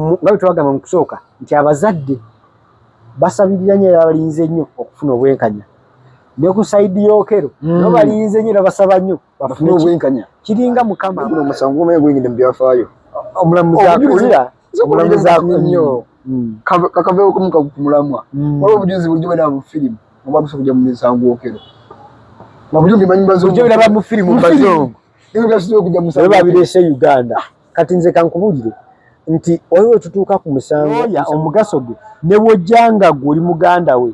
Nga bwe twagamba mu kusooka nti abazadde basabirira nnyo era balinze nnyo okufuna obwenkanya, ne ku side y'Okello nabo balinze nnyo era basaba nnyo bafune obwenkanya. Kiringa Mukama. Guno omusango gumanyi guyingidde mu byafaayo. Omulamuzi akulira, omulamuzi nnyo. Kakaveeko ku mulamwa. Waliwo obujulizi bulijjo bwena mu firimu oba busobola kujja mu misango Okello nga bulijjo mbimanyi mu bazungu. Bulijjo biraba mu firimu mu bazungu. Ebyo byasuze okujja mu musango. Babireese Uganda. Kati nze kankubulire nti oyo wetutuuka ku musango oya omugaso gwe, ne bw'ojjanga gwe oli muganda we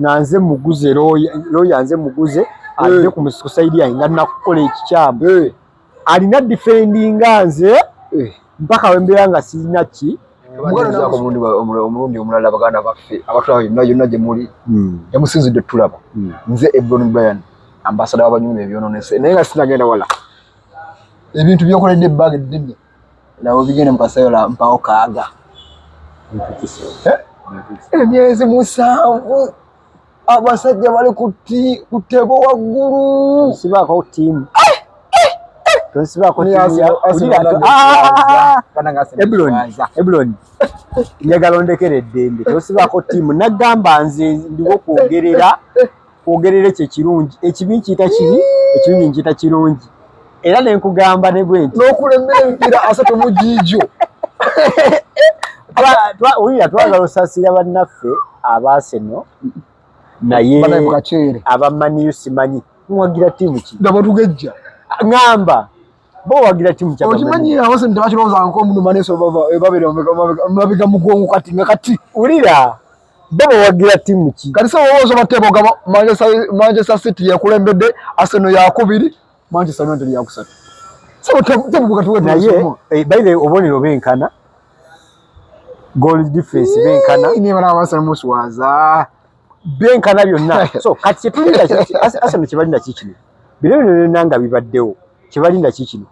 nga nze muguze lawyer, nze muguze ajje ku side yange nga nakukola ekikyamu, alina defendinga nze mpaka wembeera nga sirina ki. Muganirizaako omulundi omulala, baganda baffe abatulaba yonna yonna gye muli, emusinzidde tulaba. Nze Ebron Brian, ambasada w'abanyuma ebyononese, naye nga sinagenda wala, ebintu byokoledde ebbanga eddene nabo bigenda mu kaseera mpawo kaaga, emyezi 7, abasajja bali ku table waggulu. Tonsibaako ttiimu, tonsibaako ttiimu ya Ebron. Ebron, njagala ondekere eddembe, tosibaako ttiimu. Nagamba nze ndiwo kwogerera, kwogerera ekyo ekirungi. Ekibi nkiyita kibi, ekirungi nkiyita kirungi, era nenkugamba ne bwe nti n'okulembera emipiira 30 mu giigyo. Wulira, twagala osaasira bannaffe abaaseno, naye Banaye mukaceere. Aba Man U simanyi muwagira ttiimu ki. Nga batugejja. Ŋŋamba bo wagira ttiimu ki? Okimanyi abasente tebakirowooza nko maneso babeera mabega mugongo kati nga kati. Wulira, bo bawagira ttiimu ki? Kati se wowoza batebo gaba Manchester City yakulembedde, Arsenal yakubiri, Manchester United yakusatu. So tebuka tuwe. Naye by the way, obubonero benkana, goal difference benkana. Ni bana Arsenal muswaza. Benkana byonna. So kati kyetulinda, Arsenal kyebalinda kikino, bino bino byonna nga bibaddewo, kyebalinda kikino.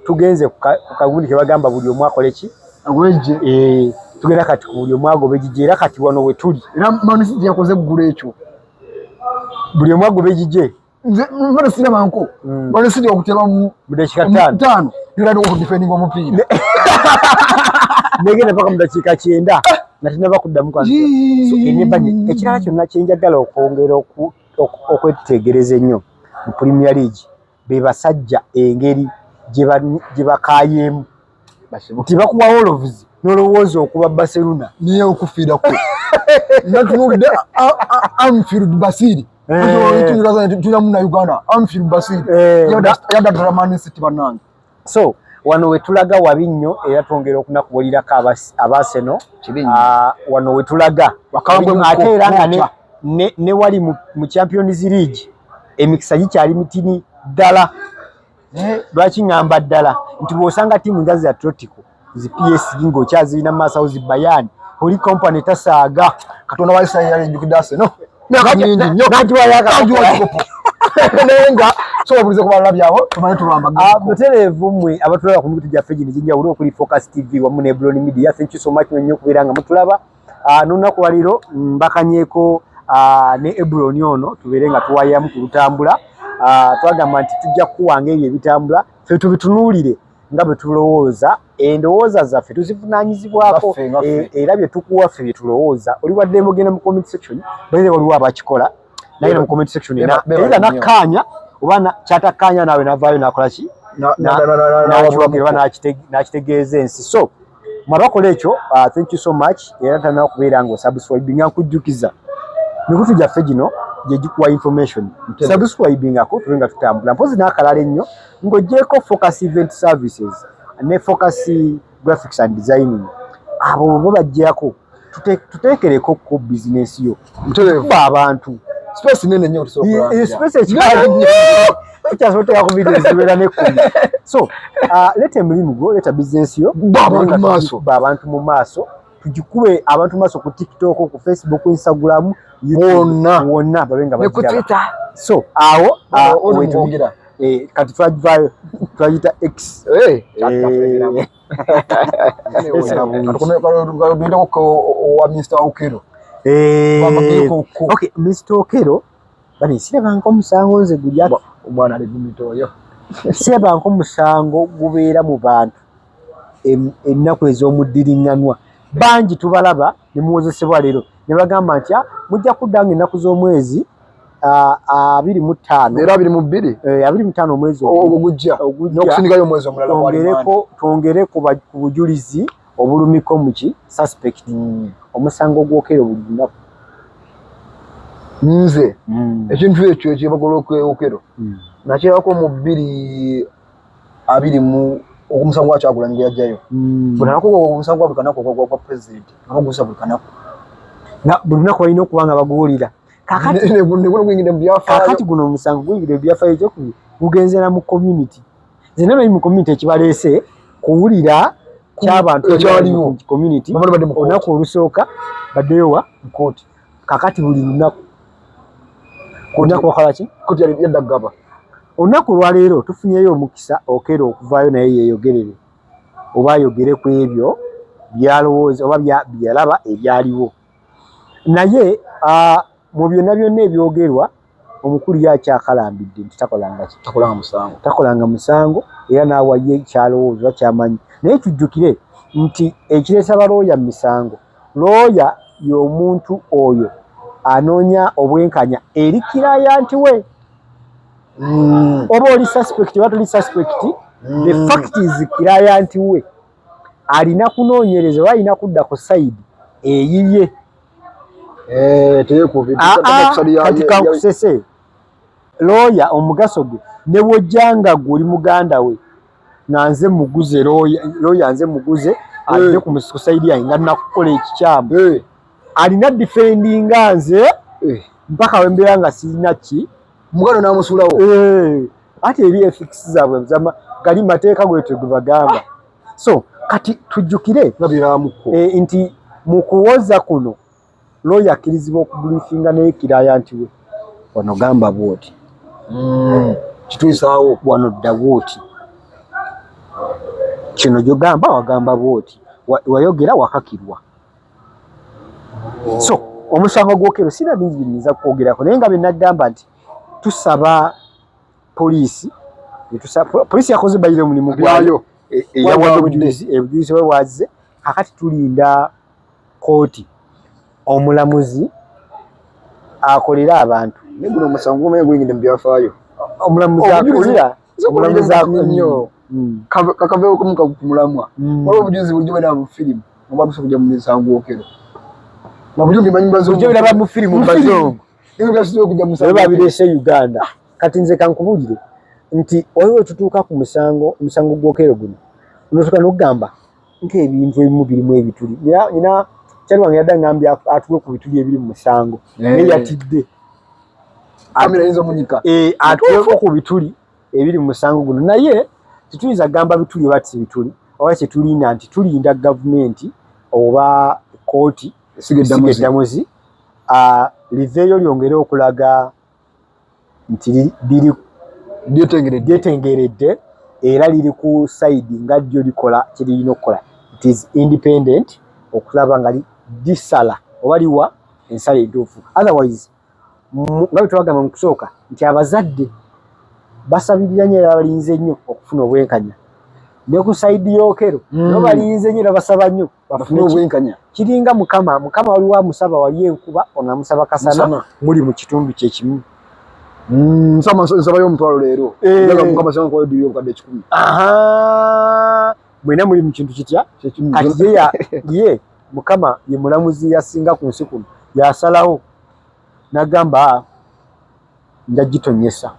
Tugenze ku kagundi kebagamba buli omu akole ki? Agweje. Eh, tugenda kati ku buli omu agobe gije, era kati wano we tuli. Era Man City yakoze eggulu ekyo. Buli omu agobe gije. Nze mbona siraba nko Man City okuteba mu mu dakiika 5. 5 era okudefendinga omupiira. Negenda paka mu dakiika 90 nga tenaba kuddamu kwa. So enebanye ekirala kyonna kyenjagala okwongera okwetegereza ennyo mu Premier League, be basajja engeri gye bakaayeemu nti bakuwa Wolves n'olowooza okuba Barcelona. Niye okufiirako natunulidde Anfield Basiri. Tulina muna Uganda Anfield Basiri yadda Man City, bannange. So wano wetulaga wabi nnyo, era twongera okunakuwulirako abaseno. Wano wetulaga ate era nga ne wali mu Champions League emikisa gikyali mitini ddala. Lwaki ŋŋamba ddala? Nti bw'osanga ttiimu nga zi Atletico, zi PSG ng'okyazirina mu maaso awo, zi Bayern, oli Kompany tasaaga. Katonda wa Isirayiri yalijjukidde Arsenal myaka mingi nnyo. Nagiwayaka. Naye nga so obulize ku balala byabo tumale tulamba. Butereevu mmwe abatulaba ku mikutu gyaffe gino egy'enjawulo okuli Focus TV wamu ne Blon Media, thank you so much nnyo okubeera nga mutulaba. N'olunaku lwaleero mbakanyeeko ne Ebron ono tubeere nga tuwayamu ku lutambula. Twagamba nti tujja kukuwanga ebyo ebitambula, ffe tubitunuulire nga bwe tulowooza. Endowooza zaffe tuzivunaanyizibwako, era bye tukuwa ffe bye tulowooza. Oli waddembe ogenda mu comment section, baire waliwo abakikola naye mu comment section era nakkaanya oba kyatakkaanya naawe navaayo nakola ki, nakiwagira, n'akitegeeza ensi. So mwabakola ekyo, thank you so much. Era tana okubeera nga osubscribinga, nkujjukiza mikutu gyaffe gino gye gikuwa information. Subscribingako tube nga tutambula mpozi. N'akalala ennyo, ng'oggyeko Focus Event Services ne Focus Graphics and Designing, abo bo bajjako tuteekereko ku bizinesi yo kuba abantu. Space nene nnyo. Space ekikala tukyasobola oteeka ku video zibeera n'ekkumi. So leeta emirimu gwo, leeta bizinesi yo. Abantu mu maaso. Ba abantu mu maaso, tugikube abantu mu maaso ku TikTok, ku Facebook, Instagram. Wonna. Wonna babe nga ne ku bagiraba. Twitter. So awo mwogera. Kati twagivaayo twagiyita X. Katugendeko owa Mr Okello. Okay, Mr Okello bani sirabanko omusango nze gulya. Omwana ali gumita oyo. Sirabanko omusango gubeera mu bantu. Ennaku ez'omuddiriŋŋanwa bangi tubalaba ne muwozesebwa leero ne bagamba nti, "Ah, mujja kudda nga ennaku z'omwezi 25." Era 22. 25 omwezi ogwo gujja. Ogujja. N'okusindikayo omwezi omulala gwali. Twongereko ku bujulizi obulumiko muki suspect. Omusango gw'Okello buli lunaku. Nze ekintu ekyo ekyebagola Okello nakirabako mu 2020, omusango gwa Kyagulanyi gwe yajjayo. Buli nako omusango gwa buli kanaku ogwa president nga bagusa buli kanaku. Nga buli lunaku balina okuba nga baguwulira. Kakati Neguno guyingidde mu byafaayo. Kakati guno omusango guyingidde mu byafaayo. Ekyokubiri, gugenze na mu community. Nze namanyi mu community ekibaleese kuwulira ky'abantu. Ekyaliwo. Mu community. Bamala badde mu kooti. Olunaku olusooka baddeyo wa? Mu kooti. Kakati buli lunaku olunaku bakola ki? Kooti yadda gaba. Olunaku olwaleero tufunyeyo omukisa Okello okuvaayo naye yeeyogerere oba ayogere ku ebyo byalowooza oba byalaba ebyaliwo. Naye mu byonna byonna ebyogerwa, omukulu ye akyakalambidde nti takolanga ki? Takolanga musango. Takolanga musango, era n'awa ye kyalowooza oba kyamanyi. Naye tujjukire nti ekireeta balooya mu misango, looya y'omuntu oyo anoonya obwenkanya eri client we. Oba oli suspect oba toli suspect, the fact is client we alina kunoonyereza oba alina kudda ku side eyiye. Eh, teyekubidde. Ah, ah, kati kankusese, looya omugaso gwe ne bwojjanga gwe oli muganda we nga nze muguze looya, nze muguze adde ku side yange nga nakukola ekikyamu, alina defendinga nze mpaka wembeera nga sirina ki. Muganda n'amusuulawo. Eh, ate eri ethics zaabwe gali mateeka gwetyo gwe bagamba. So kati tujjukire nga biramuko nti mu kuwoza kuno looya akkirizibwa okubriefinga naye client we, wano gamba bwoti, kituyisaawo, wano dda bwoti, kino gyogamba wagamba bwoti, wayogera wakakirwa. So omusango gw'Okello sina bingi byenyinza kukwogerako, naye nga byenagamba nti tusaba poliisi, poliisi yakoze bayire omulimu gwayo, yawadde obujulizi, bwe bwazze. Kakati tulinda kooti, omulamuzi akolere abantu. Naye guno omusango gumanyi guyingidde mu byafaayo. Omulamuzi akulira, omulamuzi nnyo kakaveeko ku mulamwa. Waliwo obujulizi bulijjo bwena mu firimu oba busobola kujja mu misango Okello nga bulijjo mbimanyi mu bazungu. Bulijjo biraba mu firimu mu bazungu. Naye byasuze okujja mu musango. Naye babireese Uganda. Kati nze kankubulire nti waliwo tutuuka ku musango, omusango gw'Okello guno notuuka n'okugamba nk'ebintu ebimu birimu ebituli. Nina kyali wange yadde ngambye atuwe ku bituli ebiri mu musango, naye yatidde. Kamera eyinza omunyika. Atuweko ku bituli ebiri mu musango guno, naye tetuyinza kugamba bituli oba si bituli, oba kyetulinda nti tulinda gavumenti oba kooti Essiga eddamuzi liveeyo lyongere okulaga nti liri lyetengeredde era liri ku side nga ddyo likola kyeririna okukola. It is independent okulaba nga lisala oba liwa ensala entuufu. Otherwise, nga bwe twagamba mu kusooka nti abazadde basabirira nnyo era balinze nnyo okufuna obwenkanya, ne ku side y'Okello nabo balinze nnyo era basaba nnyo bafune obwenkanya. Kiringa Mukama, Mukama waliwo amusaba wali enkuba, ono amusaba kasana, muli mu kitundu kyekimu. Nsabayo omutwalo leero. Mukama singa nkuwayo diri obukadde 100. Mwena muli mu kintu kitya? Kati ye Mukama ye mulamuzi yasinga ku nsi kuno, yasalawo nagamba nja gitonyesa.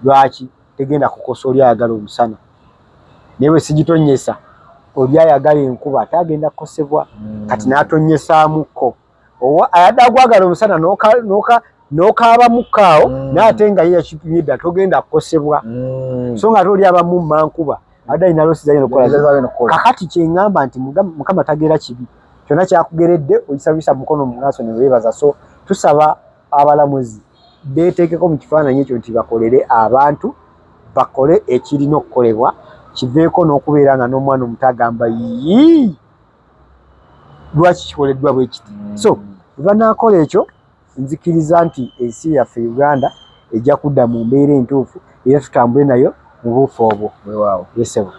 Lwaki tegenda kukosa oli ayagala omusana? Naye bwe sigitonyesa, oli ayagala enkuba ate agenda kukosebwa. Kati n'atonyesaamuko ayadde agwagala omusana n'okaabamuko awo, naye ate nga ye yakipimye dda togenda kukosebwa. So nga ate oli abamu mankuba adde alina loss zagenda okukola. Kakati kyeŋŋamba nti Mukama tagera kibi, kyonna kyakugeredde okisabisa mukono mu maaso ne weebaza. So tusaba abalamuzi beeteekeko mu kifaananyi ekyo nti bakolere abantu, bakole ekirina okukolebwa, kiveeko n'okubeera nga n'omwana omuto agamba, yii, lwaki kikoleddwa bwe kiti? So bwe banaakola ekyo, nzikiriza nti ensi yaffe Uganda ejja kudda mu mbeera entuufu era tutambule nayo mu buufu obwo. Weewaawo. Yesebo.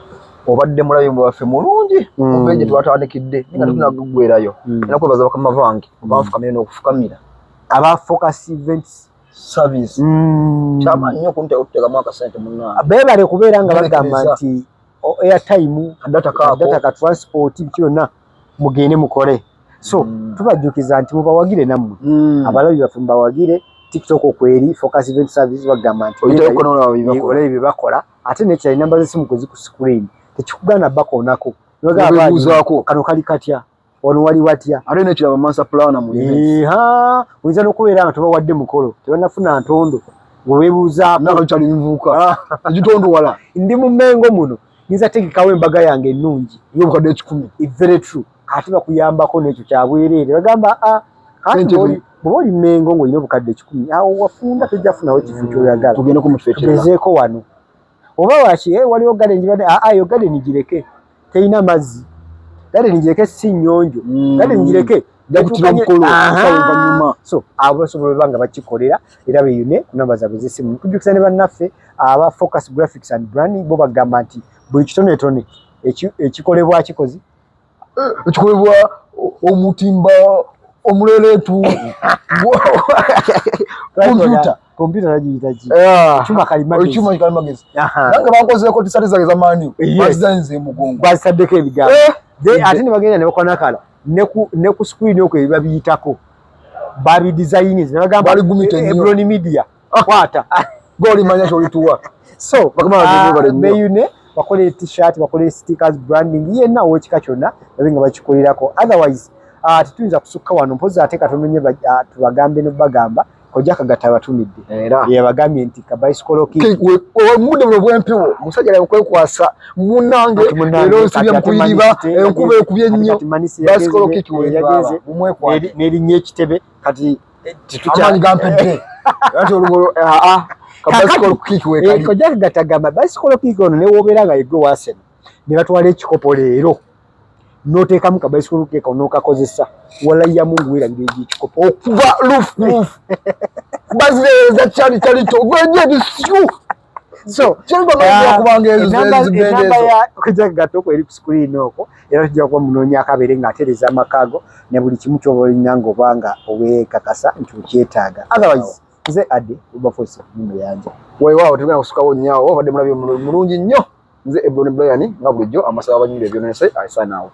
Obadde mulabi waffe mulungi kuva gye twatandikidde, naye nga tetunaggwerayo. Era kwebaza bakama bange obanfukamire n'okufukamira. Aba Focus Events Service. Kyamaanyi nnyo okuteekamu akasente, munnange. Beebale kubeera nga bagamba Nterekereza. nti airtime, Kadata kaako. Data ka transport, biki byonna, mugende mukole. So tubajjukiza nti mubawagire nammwe, abalabi baffe mubawagire. TikTok okweri Focus Event Service, bagamba nti Oyitayo n'olaba bye bakola. Olabe bye bakola. Ate nekirala, enamba z'essimu kwe ziri ku screen, tekikugaana bakoonako. Nebeebuuzaako. Kano kali katya, wano wali watya? Ate nekiraba master planner mu events. Eha, oyinza n'okubeera nga tobawadde mukolo, tebannafuna ntondo, webeebuuzaako. Nakakyali nvuuka egitonduwala. Ndi mu Mmengo muno, nyinza tegekawo embaga yange ennungi y'obukadde 100. Very true. Ate bakuyambako n'ekyo kyabwereere, bagamba a kati Sente bw'oba oli Mmengo ng'olina obukadde 100, awo wafunda, tojja funawo kifo ky'oyagala. Tugendeko mu kifo ekirala. Tugezeeko wano oba waki, waliwo garden gibadde. Aa, yo garden gireke, terina mazzi. Garden gireke, si nnyonjo. Garden gireke. Jakutira omukolo oluvannyuma. So abo basobola baba nga bakikolera era beyune ku namba zaabwe z'essimu. Kujjukiza ne bannaffe aba Focus Graphics and Branding, bo bagamba nti buli kitonetone ekikolebwa kikozi Ekikolebwa omutimba omulereetu, kompyuta. Kompyuta nagiyita ki? Ah, Ekyuma kalimagezi. Ekyuma kalimagezi. Aha. Nange bankozeeko tisati zange za Man U. Yes. Bazizainze emugongo. Bazitaddeko ebigambo. Eh! Ate ne bagenda ne bakola ne ku screen okwo ebiba biyitako babidesignings ne bagamba Baligumite nnyo. Ebron Media kwata. Gwolimanya kyolituwa. So Bakama bange beebale nnyo. beyune bakole t-shirt, bakole stickers, branding yenna ow'ekika kyonna babe nga bakikolerako. Otherwise tetuyinza kusukka wano mpozi ate katono nnyo tubagambe nobagamba kojja Kagatta abatumidde. Era yabagambye nti ka bicycle kick. Omudde buno bw'empewo, omusajja ali kwekwasa munnange. Kati munnange, Era onsibye kati ate mukuyiriba Man City enkuba ekubye kati nnyo. kati Man City Bicycle yagenze kick weetwala, mumwekwate. N'erinnya ekitebe kati tetukya- Amaanyi gampedde ati olugolo aa ka bicycle kick weekali. Kojja Kagatta gamba bicycle kick ono newobeera nga yegwe waseno ne batwala ekikopo leero n'oteekamu ka bicycle kick n'okakozesa, walayi Mungu weerabira egy'ekikopo. Okuva lufu lufu bazireeza kyali kyali kyogwenye ebisyu. So kubanga ezo enamba ezo ya kojja Kagatta okwo eri ku screen okwo, era tujja kuba munoonyaako abeere ng'atereeza amaka go ne buli kimu ky'oba olina ng'oba nga oweekakasa nti okyetaaga. Otherwise nze Ade Ubafosi Muyanja. Weewaawo, tugenda kusukawo nnyawo. Obadde mulabi mulungi nnyo. Nze Ebron Brian, nga bulijjo amasaba abanyumira ebyonese. I sign out.